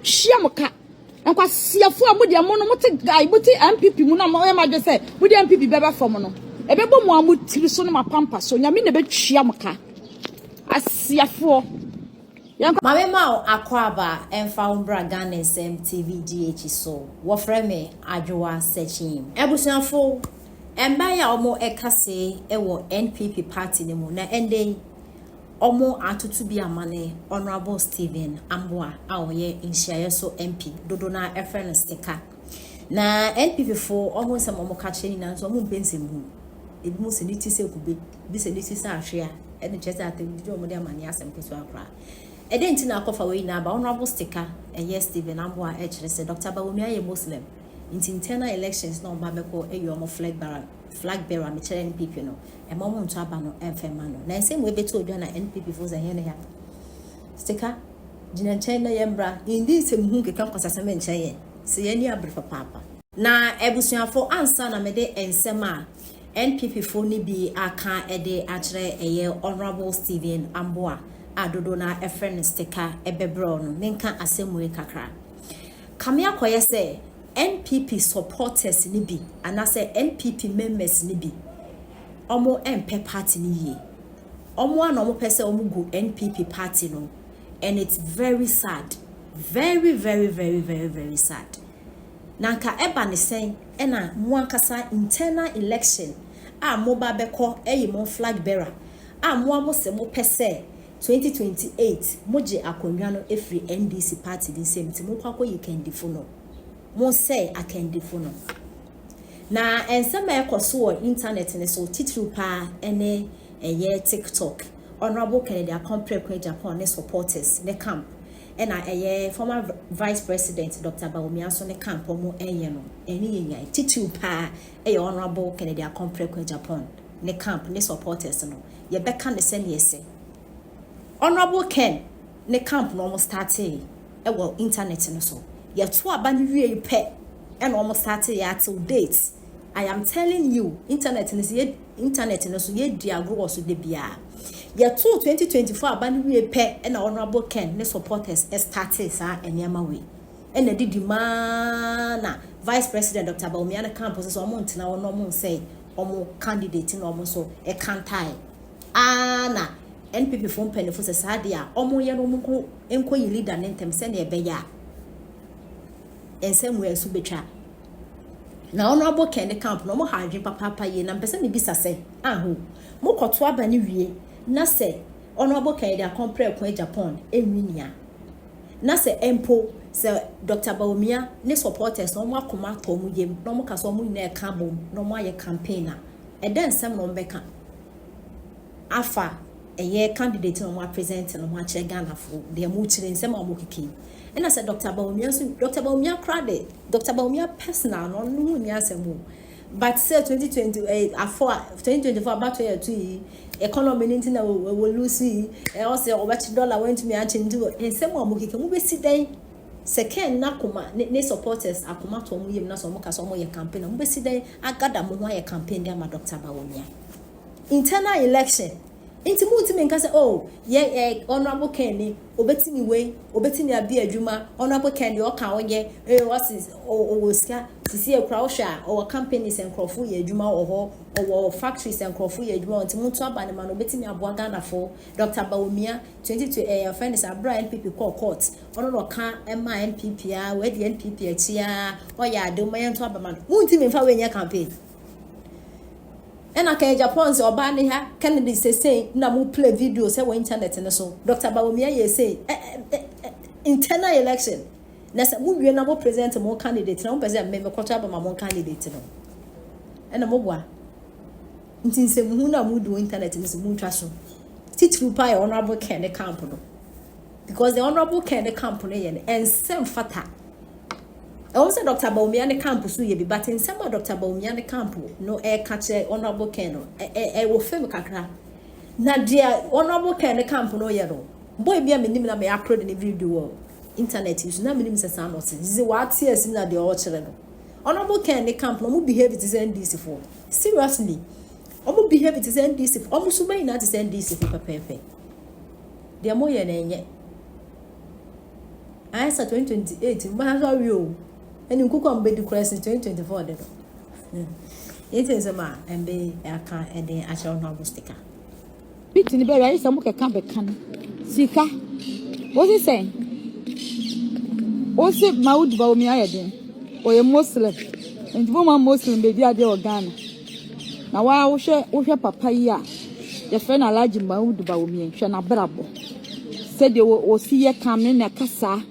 ntua mo ka. Nkwasiafoɔ a mo deɛ mo no mo te guy mo te NPP mu na mo yɛ mo adwene sɛ mo de NPP bɛba fam no, ɛbɛbɔ mo a mo tiri so ne mo apampa so. Nyame na ɛbɛtua mo ka. Asiafoɔ. Yɛnkɔ. Maame ma wo akwaaba ɛmfa wo mbra Ghana Nsɛm TV GH so. Wɔfrɛ me Adwoa Sekyim. Abusuafo, mmaa yi a wɔn ɛkase ɛwɔ NPP party no mu na ɛndɛ yi wɔn atoto bi ama ne Honourable Stephen Amoah a ɔyɛ nhyiaeɛ so MP dodo na ɛfrɛ no Stika. Na NPP fo wɔn nsɛm a wɔn ka kyerɛ nyinaa nso wɔn mpɛ nsɛm hu. Ebi mo sɛ ne ti sɛ kube, bi sɛ ne ti sɛ ahwea, ɛne kyerɛ sɛ atɛmdidi a wɔn de ama ne asɛm ketewa koraa. Ɛdɛn nti na akɔfa wei nyinaa aba? Honourable Stika ɛyɛ Stephen Amoah ɛkyerɛ sɛ Dr. Bawumia yɛ Muslim nti internal elections na ɔba bɛkɔ ɛyɛ ɔmo flag bearer mekyerɛ NPP no ɛma ɔmo nto aba no ɛmfɛ ma no. Na nsɛm wo ebɛto odwa na NPP fo sɛ ɛnyɛ ne ya. Stika gyina nkyɛn na yɛn mbra ndi nsɛm hu keka nkɔsasɛm nkyɛn yɛn sɛ yɛn ani abere papaapa. Na abusuafo, ansa na mede nsɛm a NPP fo no bi aka ɛde akyerɛ ɛyɛ Honourable Stephen Amoah a dodo na ɛfrɛ no Stika ɛbɛbrɛ no, menka asɛm wei kakra. Kame akɔyɛ sɛ NPP supporters ni bi anaasɛ NPP members ni bi ɔmo mpɛ party no yie. Ɔmo a na ɔmo pɛ sɛ ɔmo gu NPP party no, and it's very sad, very very very very very sad. Na nka ɛba ne sɛn ɛna mo ankasa internal election a mo ba bɛkɔ ɛyɛ mo flag bearer a mo a mo sɛ mo pɛ sɛ 2028 mo gye akonnwa no efiri NDC party ne nsam, nti mo kɔ akɔyi kandifo no, mo sɛ akandifo no. Na nsɛm a ɛkɔ so wɔ internet ne so titiriw paa ɛne ɛyɛ TikTok, Honourable Kennedy Akɔmpreko Agyapong ne supporters ne camp ɛna ɛyɛ former Vice President Dr. Bawumia nso ne camp ɔmo ɛyɛ no ɛne yɛ nyan. Titiriw paa ɛyɛ Honourable Kennedy Akɔmpreko Agyapong ne camp ne supporters no. Yɛbɛka ne sɛneɛ sɛ Honourable Ken ne camp na ɔmo startee ɛwɔ internet no so. Yɛto aba no wie pɛ ɛna ɔmo startee yɛ until date. I am telling you, internet no so yɛ internet no so yɛdi agorɔ wɔ so de biara. Yɛto 2024 aba no wie pɛ ɛna Honourable Ken ne supporters ɛstartee saa nneɛma wei ɛna didi maa na Vice President Dr. Bawumia ne camp sɛ ɔmo ntena hɔ na ɔmo nsɛe ɔmo candidate na ɔmo nso ɛkantae aa na NPP fo mpanyinfo sɛ saa deɛ a ɔmo yɛ no, ɔmo nko nkɔ yi leader ne ntɛm sɛnea ɛbɛyɛ a nsɛm wɔ ɛso betwa. Na Honourable Ken ne camp na ɔmo ha adwene papaapa yie. Na mpɛ sɛ mebisa sɛ aho mo kɔto aba ne wie na sɛ Honourable Kennedy Akɔmpreko Agyapong ɛnwi nia na sɛ mpo sɛ Dr. Bawumia ne supporters na ɔmo akoma atɔ ɔmo yam na ɔmo kasa ɔmo nyinaa ɛka bom na ɔmo ayɛ campaign a, ɛdɛ nsɛm na ɔmo bɛka afa ɛyɛ candidate na ɔmo apresent no ho akyerɛ Ghanafoɔ deɛ mo kyerɛ nsɛm a ɔmo keka yi? Ɛna sɛ Dr. Bawumia nso, Dr. Bawumia kora de, Dr. Bawumia personal no, ɔno ho nni asɛm o, but sɛ 2020 ɛɛ afɔ a 2024 abato yɛ to yi economy ne nti na wɔ lose yi ɛ ɔsɛ ɔbɛkye dollar wɔntumi akye nti wɔ nsɛm a ɔmo keka mo bɛsi dɛn sɛ Ken n'akoma ne supporters akoma to ɔmo yam na sɛ ɔmo kasa ɔmo yɛ campaign na mo bɛsi dɛn agada mo ho ayɛ campaign de ama Dr. Bawumia internal election? Nti mu ntumi nka sɛ, oh, yɛ ɛ Honourable Ken ni obetumi wei obetumi abi adwuma. Honourable Ken deɛ ɔka ɔyɛ ee ɔsi ɔwɔ sika sisi ekura ɔhwɛ a ɔwɔ companies nkorɔfo yɛ adwuma wɔ hɔ, ɔwɔ factories nkorɔfo yɛ adwuma wɔ, nti mu nto aba ne ma no obetumi aboa Ghanafoɔ. Dr. Bawumia 22 ɛyɛ ɔfɛn ne sɛ abira NPP kɔɔ court, ɔno na ɔka ɛma NPP a wɔadi NPP akyi a ɔyɛ ade ɔmo yɛn nto aba ma no. Mu ntumi nfa wei nyɛ campaign. Ɛna Ken Agyapong sɛ ɔbaa ne ha Kennedy sesei na mo play video sɛ wɔ internet ne so Dr. Bawumia yɛ sei ɛ ɛ ɛ internal election na sɛ mo wie na mo present mo candidate na mo pɛ sɛ mmemme kɔtɔ aba ma mo candidate no ɛna mo boa. Nti nsɛmhu na mo di wɔ internet ne so mo ntwa so. Titiriw pa yɛ Honourable Ken ne camp no, because the Honourable Ken ne camp no yɛ no ɛnsɛm fata. Ɛwɔm sɛ Dr. Bawumia ne camp so yɛ bi, but nsɛm a Dr. Bawumia ne camp no ɛka kyerɛ Honourable Ken no ɛwɔ fam kakra. Na deɛ Honourable Ken ne camp no yɛ no, boy bi a menim na mɛ upload ne video wɔ internet yi so na menim sɛ saa na ɔte sɛ wate asim na deɛ ɔkyerɛ no, Honourable Ken ne camp no, ɔmo behave te sɛ NDC foɔ. Seriously, ɔmo behave te sɛ NDC foɔ. Ɔmo so bɛyìn na te sɛ NDC foɔ pɛpɛɛpɛ. Deɛ mo yɛ no ɛnyɛ. Ayɛ sɛ 2028 mobɛsan so awe o. Ɛne nkuku a mobɛdi koraa sen 2024 de no. Yɛntie nsɛm a ɛmbe aka de akyerɛ Honourable Stika. Meeting no bɛwie ayɛ sɛ mo kɛka bɛka no sika wosi sɛn wosi Maud Bawumia ayɛ den ɔyɛ Muslim nti mo ma Muslim bɛdi adeɛ wɔ Ghana na waa wohwɛ wohwɛ papa yi a yɛfrɛ no Alhaji Maud Bawumia hwɛ n'abrabɔ sɛdeɛ wɔsi yɛ kam ne na kasa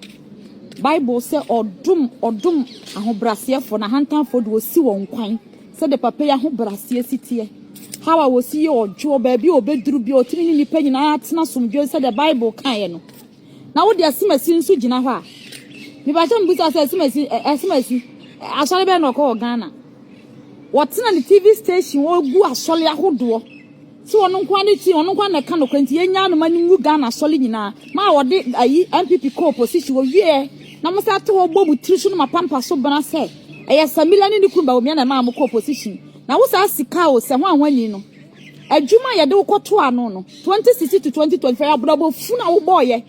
Bible sɛ ɔdom ɔdom ahobrɛaseɛfoɔ na ahantanfoɔ de wɔsi wɔn kwan. Sɛdeɛ papa yi ahobrɛaseɛ si teɛ, how a wɔsi yɛ ɔdwoɔ, baabi a ɔbɛduru bi a ɔtumi ne nnipa nyinaa tena asomdwoeɛ sɛdeɛ Bible kaeɛ no. Na wode asimasi nso gyina hɔ a, mebakyɛ mebisa sɛ asimasi, asimasi, asɔre bɛn na ɔkɔ wɔ Ghana? Wɔtena ne TV station ɔgu asɔre ahodoɔ. Sɛ ɔno nko ara ne ti, ɔno nko ara na ɛka nokorɛ nti yɛnyaa no ma no ngu Ghana asɔre nyinaa. Ma wɔde ayi NPP kɔ opposition wɔwieɛ na mo san te hɔ bɔ mo tiri so no ma pampa so bena sɛ ɛyɛ Samila ne ne kunu Bawumia na ɛmaa mo kɔ opposition. Na wo saa sika o sɛ hwan hwan ni no. Adwuma a yɛde wo kɔto ano no 2016 to 2025 abrabɔ funu a wobɔɔyɛ.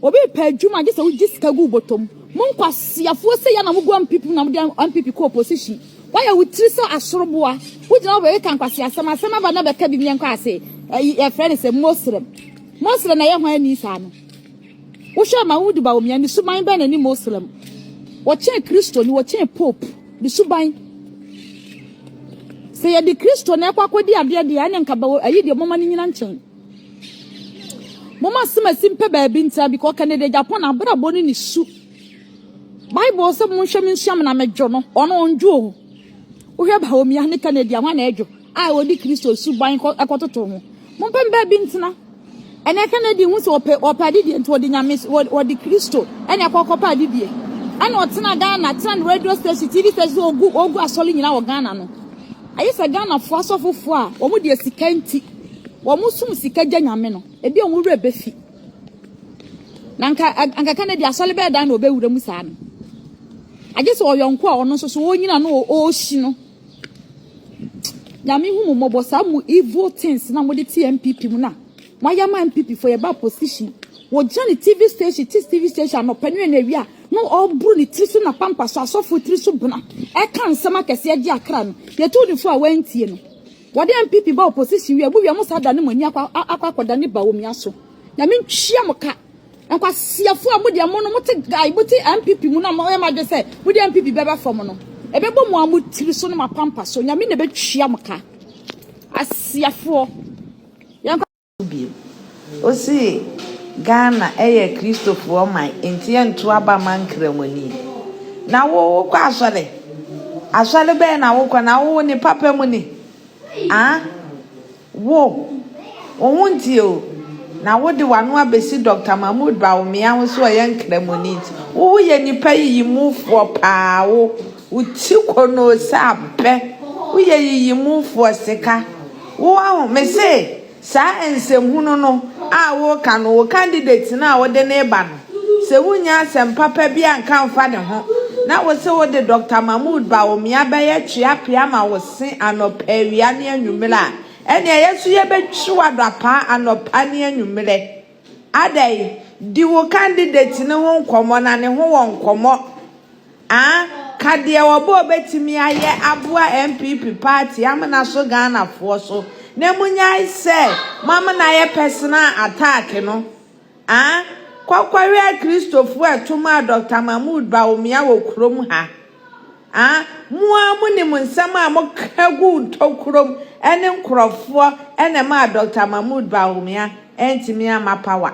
Obi repɛ adwuma gye sɛ wogye sika gu wo bɔtɔ mu. Mo nkwaseafoɔ sei a na mogu NPP mu na mode NPP kɔ opposition. Woayɛ wo tiri sɛ asoroboa. Wogyina hɔ bɛkeka nkwaseasɛm. Asɛm aba na bɛka bi meɛnkɔ ase. Ɛyi yɛfrɛ no sɛ Muslim. Muslim na ɛyɛ hwan ani saa no? Wohwɛ Mahmoud Bawumia ne suban bɛn na ne Muslim? Wɔkyɛn Kristo ni, wɔkyɛn Pope ne suban. Sɛ yɛde Kristo na ɛkɔ akɔdi adeɛ deɛ ɛne nka bɛwɔ ayi deɛ moma no nyina nkyɛn. Moma asemasi mpɛ baabi ntra because Kennedy Agyapong abrabɔ ne ne su. Bible sɛ monhwɛ me nsua me na medwo no, ɔno ɔndwo o. Wohwɛ Bawumia ne Kennedy a hwan na ɛdwo a wɔde Kristo suban kɔtoto ho. Mompɛ me baabi ntena. Ɛnɛ Kennedy hu sɛ ɔpɛ ɔpɛ adidie nti ɔde nyame ɔde Kristo ɛna ɛkɔ kɔpɛ adidie. Ɛna ɔtena Ghana tena ne radio station TV station ogu ogu asɔre nyinaa wɔ Ghana no. Ayɛ sɛ Ghanafoɔ asɔfofoɔ a wɔn deɛ sika nti wɔn som sika gya nyame no ebi a wɔn werɛ bɛfi. Na anka anka Kennedy asɔre bɛyɛ dan na ɔbɛwura mu saa no. Agye sɛ ɔyɔnko a ɔno nso so ɔnyina no ɔrehyi no. Nyame hu mo mmɔbɔ saa mo evil things na mode te NPP mu na moayɛ ama NPP fo yɛba opposition. Wɔgyina ne TV station, te TV station anɔpa ne ɛna awia na ɔboro ne tiri so na pampa so asɔfo tiri so bena ɛka nsɛm akɛseɛ gye akra no. Yɛtu ne fo a wantie no. Wɔde NPP ba opposition wie a, mo wie a mo saa dane mo ani akɔ akɔ akɔdane Bawumia so. Nyame ntua mo ka. Nkwasiafo a mo deɛ mo no mo te guy mo te NPP mu na mo yɛ mo adwene sɛ mo de NPP bɛba fam no, ɛbɛbɔ mo a mo tiri so ne mo apampa so. Nyame na ɛbɛtua mo ka. Asiafoɔ. Yɛnkɔ. Bio. Ose Ghana yɛ Kristofoɔ man nti yɛnto aba ma Nkramoni. Na wo wokɔ asɔre? Asɔre bɛn na wokɔ na wo ne papa mu ni? Ah? Wo, wo ho nteɛ o, na wode w'ano abɛsi Dɔkta Mahmood Bawumia ho sɛ ɔyɛ Nkramoni nti, wo woyɛ nipa yiyimufoɔ paa wo, wo ti konoo sɛ abɛ, woyɛ yiyimufoɔ sika, wo waho, mese saa nsɛmhunu no a woreka no, wo candidate no a wode no reba no, sɛ wonnya asɛm papa bi anka amfa ne ho, na wose wode Dɔkta Mahmood Bawumia bɛyɛ tweapea ma wo se anɔpa, awia ne anwummerɛ a, ɛnneɛ yɛn nso yɛbɛtwi wo adapaa anɔpa ne anwummerɛ. Adɛn? Di wo candidate no ho nkɔmmɔ na ne ho wɔ nkɔmmɔ. Ah, ka deɛ ɔbɔ ɔbɛtumi ayɛ aboa NPP party amena so Ghanafoɔ so na monyae sɛ moamena ayɛ personal attack no. Ah, kɔ kɔhwɛ Akristofoɔ a ɛto maa Dɔkta Mahmood Bawumia wɔ kurom ha. Ah, mo ara monim nsɛm a moka guu ntokurom ne nkorɔfoɔ na ɛmaa Dɔkta Mahmood Bawumia antumi amma power.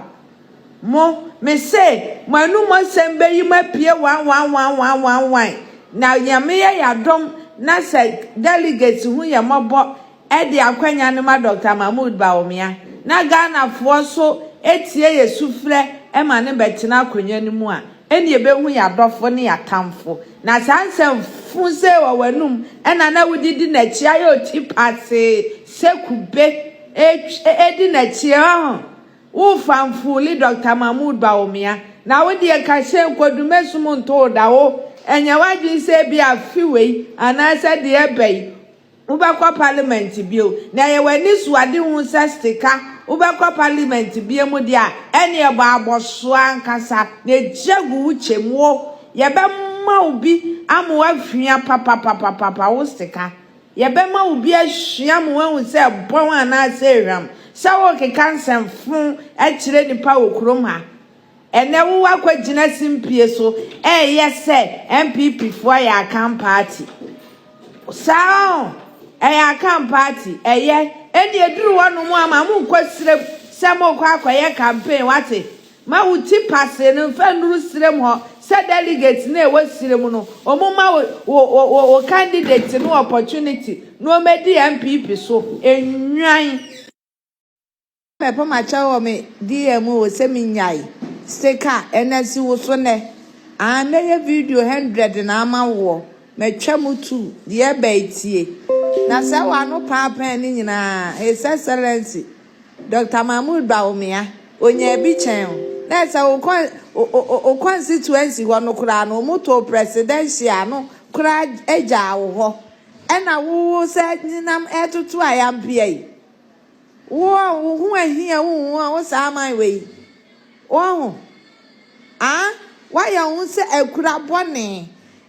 Mo, mese, mo anum asɛm bɛyi mo apue wan wan wan wan wan wan. Na Nyame yɛ yɛadom na sɛ delegates hu yɛ mmɔbɔ de akwanya no ma Dɔkta Mahmood Bawumia na Ghanafoɔ nso tie yɛ sufrɛ ma no bɛtena akonwa no mu a, ɛne yɛbɛhu yɛ adɔfo ne yɛ atamfo. Na saa nsɛm fo sei wɔ w'anum ɛna na wode di n'akyi ayɛ oti pasee sɛ kube ɛdi n'akyi ɔho. Wo famfuli Dɔkta Mahmood Bawumia na wo deɛ ka hyɛ nkodume som ntoo da wo ɛnyɛ w'adwene sɛ ebia afe wei anaasɛ deɛ ɛba yi Wobɛkɔ parliament bio. Na ɛyɛ w'ani so ade hu sɛ sika. Wobɛkɔ parliament biom deɛ a, ɛneɛ bɔ abɔsoɔ ankasa na gya gu wo kyɛ mu. Wo, yɛbɛma wo bi ama woahwia papapapapa wo sika. Yɛbɛma wo bi ahwia ma woahu sɛ ɛbɔn anaasɛ ɛhwam. Sɛ worekeka nsɛmfo kyerɛ nnipa wɔ kurom ha. Ɛnɛ wo akɔgyina simpie so ɛreyɛ sɛ NPP foɔ yɛ Akan party. Saa o, ɛyɛ Akan party, ɛyɛ. Ɛnni ɛduru hɔ nom a ma mo nkɔ serem sɛ mo rekɔ akɔyɛ campaign wate. Ma wo ti pasee no mfa nnuru serem hɔ sɛ delegates no a ɛwɔ serem no ɔmo ma wo wo wo wo candidate no opportunity na ɔmɛdi NPP so. Nnwan. Mɛpɛ makyɛw wɔ me DM o sɛ menyae sika ɛna si wo so nɛ aa mɛyɛ video hundred na ama woɔ matwa mu two deɛ ɛba yi tie na sɛ w'ano paapaa ne nyinaa His Excellency Doctor Mahmood Bawumia onyaa bi kyɛn wo na ɛsɛ wo kɔn wo constituency hɔ no koraa no wɔn too presidential no koraa gyaa wo hɔ ɛna wo sɛ nenam ɛtoto ayampea yi. Wo a wo ho ahia wo ho a wo saa aman wei. Woahu? Ah, woayɛ wo ho sɛ akura bɔne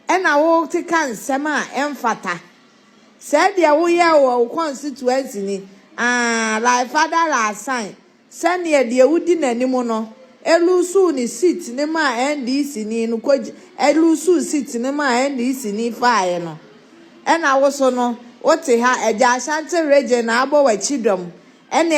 ɛna worekeka nsɛm a ɛmfata. Sɛɛ deɛ woyɛɛ wɔ wo constituency ni, ah, like father like son. Sɛdeɛ deɛ wodi n'anim no luusuu ne seat no maa NDC ni no kɔ luusuu seat no maa NDC ni faeɛ no. Ɛna wo so no, wote ha, Agya Ashanti region na abɔ w'akyi dɔm. Ɛne.